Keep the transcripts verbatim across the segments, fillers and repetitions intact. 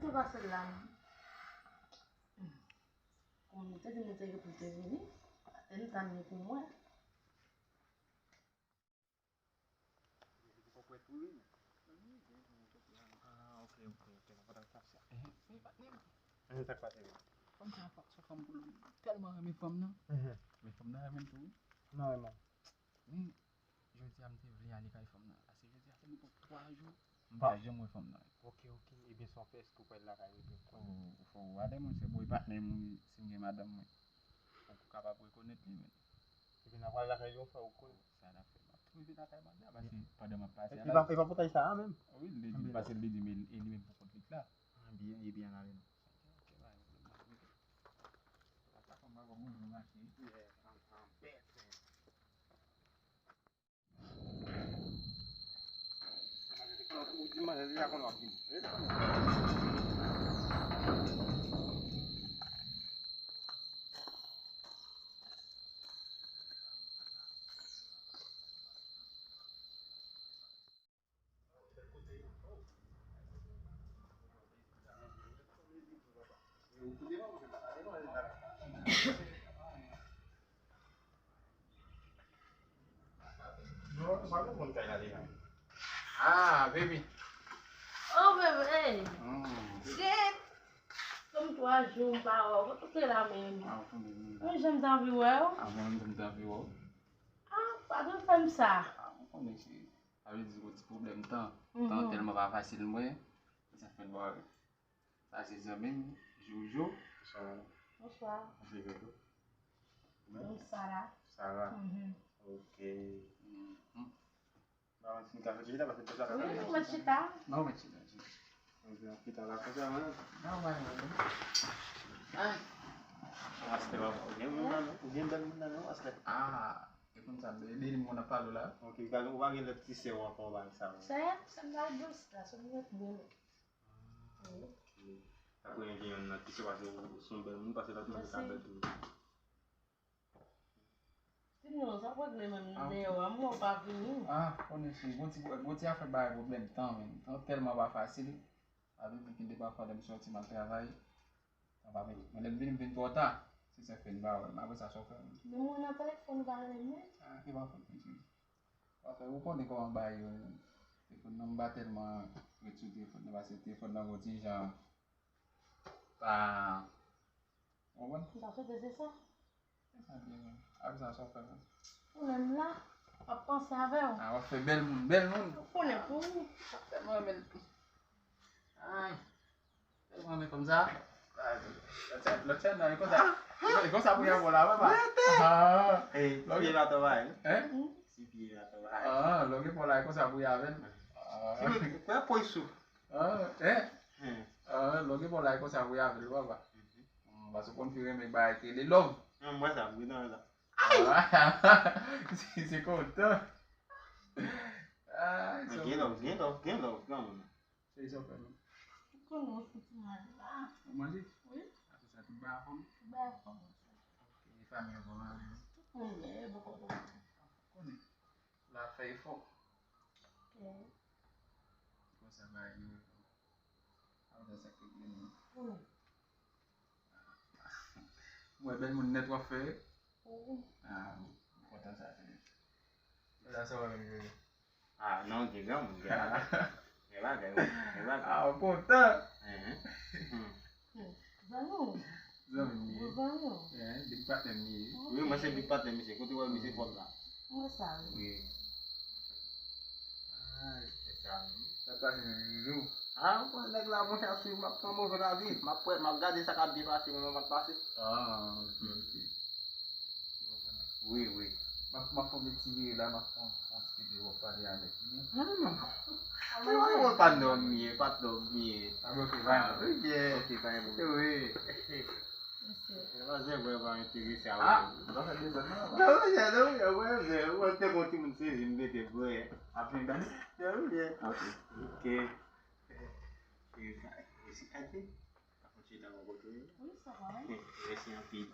Mwen pase la menm. Kòm nou te di nou te gen pou te vini, atè n tann li pou mwen. Ah, ok, ok, ok. Sa pa t ap sa. Ehe, men patnè m. Ehe, sa k pase menm? Fanm sa pa sou fanm pou li. Tèlman renmen fanm nan. Ehe. Men fanm nan renmen l tou, wi. Nan renmen. Men, jodi a m te vle ale kay fanm nan. Paske jodi a fè nenpòt twa jou, m pa janm wè fanm nan. Ok, ok. Ebyen, se yon fè èske w pral lakay li byen? Fò, fò w ale, monchè, bòy patnè m, wi, si m gen madanm mwen. Fò w kapab rekonèt li, men. Epi n a pral lakay yo, fè w kwè. Sa n ap fè, m ap rive lakay banda, paske pandan m ap pase a la. E pa, e pa poutay sa a menm? Wi, li di, paske li di, men e li menm pou kont li k la. Ah, byen, ebyen, n ale non. Ok, pa gen pwoblèm, m ap rive. Sa pa konn pa konn mache. Yeah, I'm, I'm bad, man. Non, pa gen moun kay la deja. Ah, baby. Oh, baby, hey. Mm. Gen kòm twa jou m pa wè w. Kote w te la menm? Ah, ou konnen m la. Mwen janm t anvi wè w. Ah, mwen menm tou m t anvi wè w. Ah, pa t fè m sa. Ah, ou konnen cheri. Sa vle di se yon ti pwoblèm tan. Tan tèlman pa fasil mwen. Sa fè l ba Sa se zanmi m, Jojo. Bonswa. Bonswa. Mwen se Jojo. Mwen Sara. Sara. Mhm. Ok. Mhm. Ba mwen ti kafe chita, paske pou sa. Wi, mwen chita. Non, mwen chita, chita. Ok, an chita la konsa, mwen. Non, mwen, mwen. Ay. Astè, papa, ou gen moun nan, non? Ou gen bèl moun nan, non, astè? Ah, e konn sa, de, de moun ap pale la. Ok, ou pa gen, ou pa gen lòt ti sè ou ankò, ou pa gen sa, non? Sè, sè m pa gen sè, se mwen ki gen. Ah, ok. Apre, gen youn nan ki se pase ou, ou se yon bèl moun, pase lòt moun ki ka bèl tou. Sinon, sa p regle menm dèyè a, mwen pa vini. Ah, konnen cheri, gon ti, gon ti afè bay pwoblèm tan, menm. Tan tèlman pa fasil. Sa vle di gen de pafwa lè m sòti m al travay. Sa pa vin. Mwen lè m vini, m vin twò ta. Se sa k fè m pa wè l. Men apre sa, sa w fè menm? Men mwen nan telefòn ou pa rele m, non. Ah, se pa fòt mwen, cheri. Paske ou konnen kòman bagay yo ye. Telefòn nan m pa tèlman ret sou telefòn nan, paske telefòn nan gon ti jan pa, ou konprann? M ta swete se sa. Se sa byen menm. Apre sa, sa w fè menm? Ou menm la, m ap panse avè w. Ah, w ap fè bèl moun, bèl moun. Ou konnen pou ou. Tèlman renmen l. Ay. Tèlman renmen fanm sa. Lòt sèn, lòt sèn nan, e konsa. E konsa pou y ap la, papa. Ah. Ey, ti pye la travay, wi. Hein? Ti pye la travay. Ah, lòt gen pòl la, e konsa pou y avè l. Ah. Ti pye, kwen poy sou. Ah, hein? Ah, lòt gen pòl la, e konsa pou y avè l, papa. Mm, paske w konn fi renmen bagay ki rele love. Non, mwen sa, wi, nan la. Ay! Se, se kontan. Ay, gen love, gen love, gen love, granmoun. Se sa w fè menm? Ou konnen w fouti manje la. Ou manje? Wi. Apre sa, tout bagay anfòm? Tout bagay anfòm. Ok, e fanmi yo kòman yo ye? Tout moun byen, yo bò kote w. Konnen. La fè efò. Ok. Konsa bagay yo. Apre sa, sa k te gen menm? Wi. Mwen bèl moun nèt w ap fè. Wi. Ah, m kontan sa, cheri. Sa, sa w menm, cheri? Ah, non, gen granmoun, gen granmoun. Gen bagay, wi, gen bagay. Ah, w kontan? Hein. Hmm. Zanmi w. Zanmi m ye. Bon zanmi w. Hein, big patnè m ye. Wi, mwen se big patnè misye. Kote w wè misye fòt la? Mwen sa, wi. Wi. Ay, se sa, wi. Sa pase nan Jojo. Ah, ou konnen nèg la, monchè, ap swiv, m ap pran move lavi. M ap wè, m ap gade sa k ap byen pase, mwen, mwen pa t pase. Ah, ok, ok. Wi, wi. M ap, m ap fè yon ti vire la, m ap fè yon, fè yon ti kite w ap pale avèk li. Non, non, non. Mwen pa dòmi, pa dòmi. Ah, ok, pa gen pwoblèm. Ok, pa gen pwoblèm. Wi. Mesye. Mwen pa janm vre pa enterese a ou. Ah, w ap fè dezòd non, papa. Non, non, non, non, mwen, mwen, mwen te konn timoun sezi m mete vre. Ap vin gade? Non, non. Ok. Ok. E sa, e si kate? Pa konn chita bò kote w. Wi, sa va, wi. Mèsi anpil.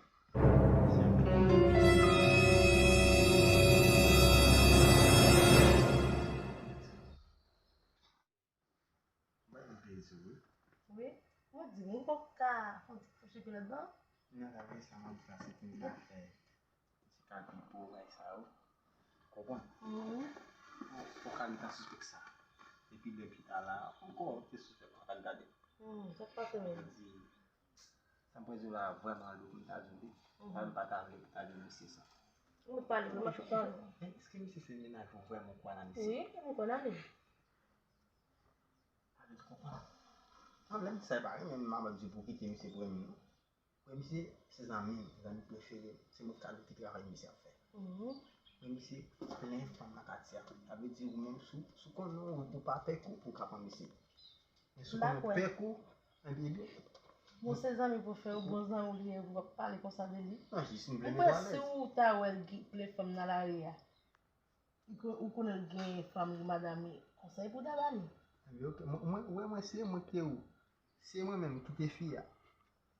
Mwen enterese w, wi. Wi. Mwen di, mwen poko ka fè yon ti kouche pi lòt bò. Nan la, wi, sa m ap di la, se pou m ta fè ti kalkil pou bagay sa yo. Konprann? Mhm. Ou, ou ka gentan sispèk sa. Epi lè pita la, ankò, ou te sispèk, ou ka gade. Hmm, sa k pase menm? Sa m pral di w la vrèman lou pou m ta di w li. Mhm. Sa m pa ta vle pou ta di w misye sa. Ou pale, ou pa pale. Men èske misye se mennaj ou vrèman ou kwè nan misye? Wi, mwen kwè nan li. Pale, konprann. Mwen menm sa e pa renmen m ap di pou kite misye premye non. Premye misye se zanmi m, zanmi prefere m. Se mwen k ka di ki travay misye ap fè. Mhm. Premye misye plen fanm nan katye a. Sa vle di ou menm si w, si w konnen ou, ou pa pè kou pou w ka pran misye. Men si w konnen ou pè kou, enben byen. Bon, se zanmi pou fè ou, bon zanmi ou li ye, ou ap pale konsa de li. Non, jis m vle mete w alèz. Ou kwè si ou ta wè l gen plen fanm nan lari a, ou ko-, ou konnen l gen fanm, gen madanm li, konsèy pou w ta ba li? Enben ok, mwen, mwen, wè mwen se mwen ki ou. Se mwen menm ki te fi a.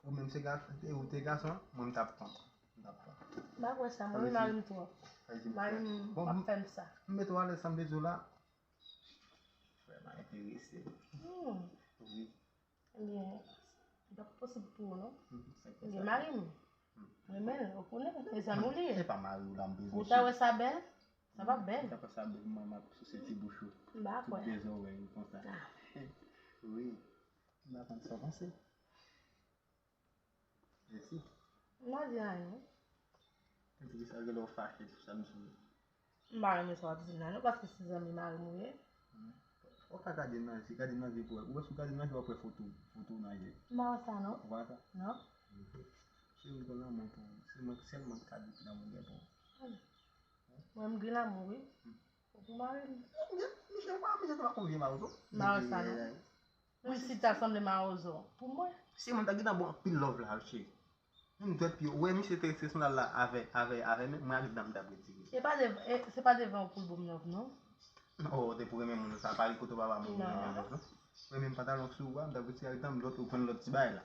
Ou menm se gason, ou te gason, mwen m t ap pran. M t ap pran. M pa kwè sa, mwen mari m twòp. Mari m p ap fè m sa. M mete w alèz sa m te di w la. Vrèman enterese. Hmm. Wi. Ebyen, li pa posib pou ou non. Hmm, se konsa. Ebyen, mari m. Hmm. Mwen renmen l, ou konnen, se zanmi w li ye. Se pa mari w la m bezwen. Ou ta wè sa bèl? Sa p ap bèl. Ou ta wè sa bèl, mwen m ap souse ti bouch ou. M pa kwè. Tout de zòrèy ou konsa. Ah. Wi. M pa konn sa w panse. Mèsi. M pa di anyen. Epi sa gen lè w fache tou sa m sou. M pa renmen sa w ap di m la non, paske se zanmi mari m ou ye. Hmm. Ou ka gade m nan je, gade m nan je pou wè. Ou wè si w gade m nan je w ap wè foto, foto w nan je. M pa wè sa non. Ou pa wè sa? Non. Ok. Cheri m gen lanmou pou ou. Se mwen sèlman ki ka di ki lanmou m gen pou ou. Hmm. Mwen m gen lanmou wi. Hmm. Ou pou mari m. Misye pa, misye se pa konn vye mawozo. M pa wè sa non. Menm si ta sanble mawozo. Pou mwen. Si mwen ta gentan ba w anpil love la, cheri. Menm dwèt pye, ou wè misye te rete sandal la avè, avè, avè, men mwen ak dam t ap retire. E pa dev-, e, se pa devan ou pou l ban m love non. Non, ou te pou renmen moun sa, pa gen kote ou pa ba moun renmen love non. Ou renmen pantalon sou ou a, m t ap retire ak dam, lòt ou pran lòt ti bagay la.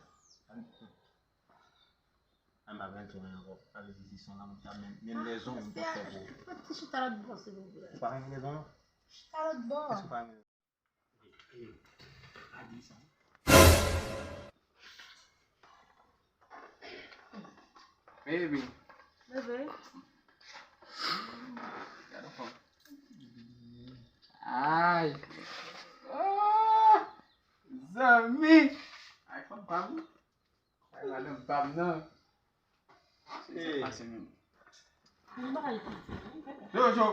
An pa pran tou ankò, pa vle di se son lanmou sa, men, men lèzon ou t ap fè pou ou. Mwen ti chita lòt bò silvouplè. Ou pa renmen lèzon non? Chita lòt bò. Èske ou pa renmen Baby. Bebe. Gade fò. Ay. Oh! Zanmi. Ay, fò pa m. Ay, madanm pa m nan. Sa k pase menm? Jojo.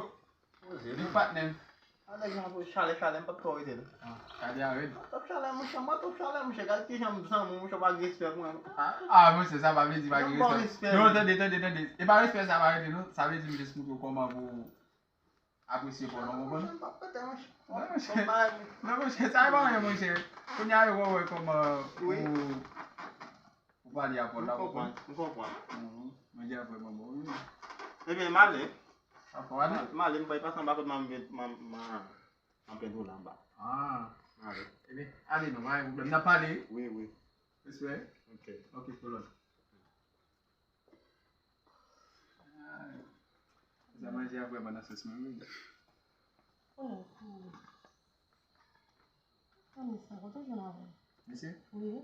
Poze li patnè m. A nèg lan pou chalè chalè m p ap twò rete non. Ah, gade a rèd. Twòp chalè monchè, mwen twòp chalè monchè, gade kijan m zanmi w monchè, w pa gen respè pou mwen. Ah, monchè, sa pa vle di pa gen respè. Non, tande, tande, tande. E pa respè sa pa rele non. Sa vle di m jis montre w kòman pou apresye kò w, ou konprann? M p ap pete monchè. Non, monchè. Non, monchè, sa e pa anyen, monchè. Kounye a yo wè kòman ou, ou pale a Pòl la, ou konprann? M konprann. Mhm. Mwen di a vrèman bon, wi. Ebyen, m ale. Apa w ale? M ale, m bay pase anba kote m, m, m, m, m pèdi w la anba. Ah. M ale. Ebyen, ale non, pa gen pwoblèm. N ap pale. Wi, wi. Respè. Ok. Ok, kolòn. Sa manje a vrèman nan sòs mwen, wi. Konnen pou. Konnen sa, kote w jwenn avè l? Misye? Wi.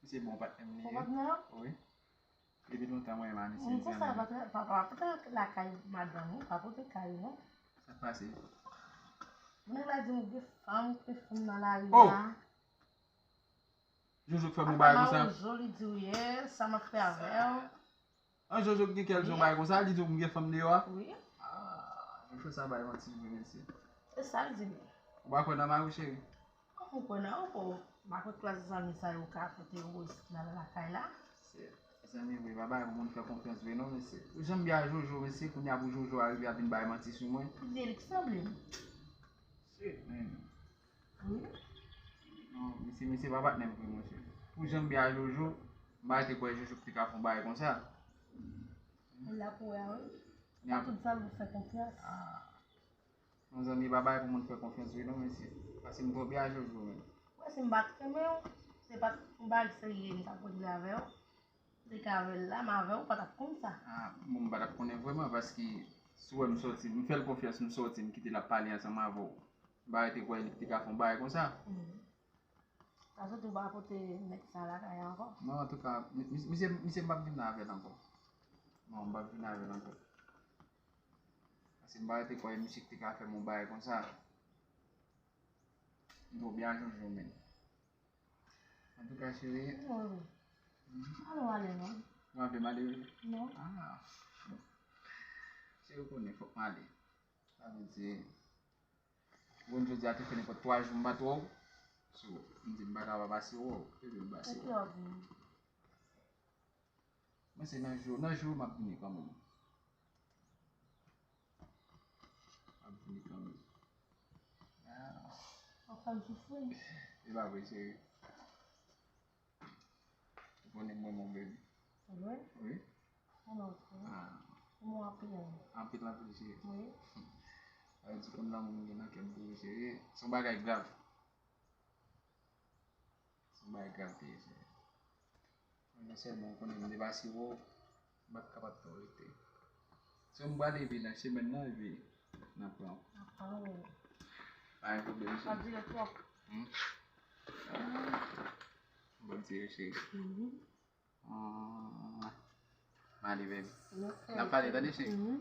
Misye bon patnè m li ye. Bon patnè? Wi. Depi lontan mwen menm a misye. Mwen konsa pa tra-, pa, pa, pa pote lakay madanm ou, pa pote kay ou non. Sa k pase? Nèg la di m gen fanm, gen fanm nan lari a. Jojo k fè m yon bagay konsa. Mawozo li di w ye, sa m ap fè avè w. An Jojo k gen kè l di yon bagay konsa, li di w m gen fanm deyò a? Wi. Ah, Jojo sa bay manti vre, mesye. E sa l di m. Ou pa kwè nan mari w, cheri? Kòman ou kwè nan ou? M pa kwè klas zanmi sa yo ka pote egoyis nan lakay la. Se zanmi vre, pa bay pou moun fè konfyans vre non, mesye. Pou jan m byen a Jojo, mesye, kounye a pou Jojo a rive ap vin bay manti sou mwen. Li di l ki sanble m. Shit, man. Wi. Non, misye, misye pa patnè m vre, monchè. Pou jan m byen a Jojo, m pa te kwè Jojo te ka fè yon bagay konsa. Ou la pou wè, wi. Pa tout zanmi ou fè konfyans. Ah. Yon zanmi pa bay pou moun fè konfyans vre non, mesye. Paske m twò byen a Jojo, men. Wè, si m pa t renmen w, se pa t yon bagay serye m t ap regle avè w. Te ka avè l la, m avè w, ou pa t ap konn sa. Ah, bon, m pa t ap konnen vrèman, paske si w wè m sòti, m fè l konfyans, m sòti, m kite l ap pale ansanm avè w. M pa rete kwè li te ka fè yon bagay konsa. Mhm. Sa soti ou pa pote nèg sa lakay ankò. Non, antouka, misye m p ap vin avè l ankò. Non, m p ap vin avè l ankò. Paske m pa rete kwè misye ki te ka fè m yon bagay konsa. M twò byen ajanjou menm. Antouka, cheri. Mwen ale non. Ou ap vle m ale? Non. Ah, bon. Cheri, ou konnen, fòk m ale. Sa vle di, bon, jodi a te fè nenpòt twa jou m pa t wè w. So, m di m pa ka pa pase wè w. Epi m pase wè w. Mwen se nan jou, nan jou m ap vini kanmenm. M ap vini kanmenm. Ah. Ou fè m soufri. E pa vre, cheri. Ou konnen mwen mon bebe. Vre? Wi. Mwen non, cheri. Ah. Mwen anpil. Anpil anpil, cheri. Wi. Sa vle di konn lanmou m gen nan kè m pou ou, cheri. Se yon bagay grav. Se yon bagay grav te ye, cheri. Mwen sèlman ou konnen m depase w, m p ap kapab fè w rete. Si m prale vin nan semèn nan, epi n ap pran. Apaw. Pa gen pwoblèm, Pa cheri. dire twòp. Hmm? Bon, cheri, cheri. Mhm. Hmm. M ale, baby. Mèsi. N ap pale, tande, cheri. Mhm.